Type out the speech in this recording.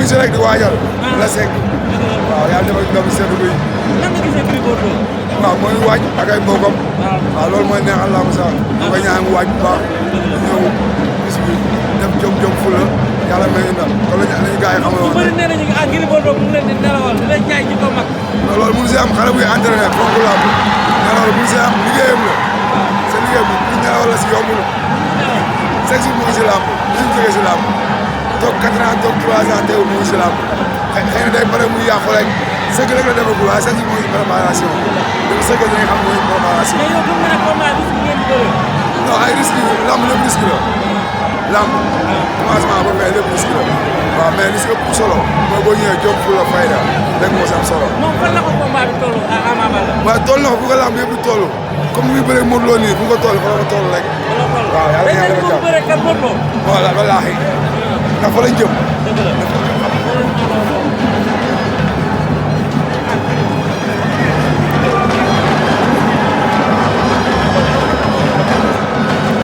ngi si rek di waajal. la sekk. waaw yàlla defal ndam sedd bi. nan nga gisee Gris Bordeaux. waaw mooy waaj ak ay mbokam. waaw loolu mooy neexal laa sax. ñu koy ñaan mu waaj bu baax. ñëw bis bi def jom fula yàlla may ñu ndam kon lañu gars yi xamal woon. bu bëri nee nañu ah Gris Bordeaux mu ngi leen di nelawal di leen jaay ci kaw mag. non loolu mënu si am xale buy entraîné foofu la am nelawal mënu si am liggéeyam la. sa liggéey bi bu nelawal la si yomb la. chaque jour mu ngi si làmb musuñ jógee si làmb toog 4 ans toog 3 ans teewul mu ngi si làmb xëy na day pare muy yàqu rek sëgg rek la demagul waaye chaque jour mu ngi si préparation donc sëgg dañuy xam mooy préparation. mais yow gëm nga ne combat risque ngeen di bëre. non ay risque lamb lépp risque la lamb commencement ba fin lépp risque la waaw mais li si ëpp solo mooy boo ñëwee jom fu la fayda rek moo si am solo. moom fan la ko combat bi toll à Ama Baldé. waaw toll na ko fu ko lamb yëpp di toll comme ni muy bëree ModLo nii fu ko toll fa la ko toll rek. waaw yàlla na yàlla defal jàmm bëre kat ModLo. voilà wallaahi ndax fa lañ jëm. dëgg la.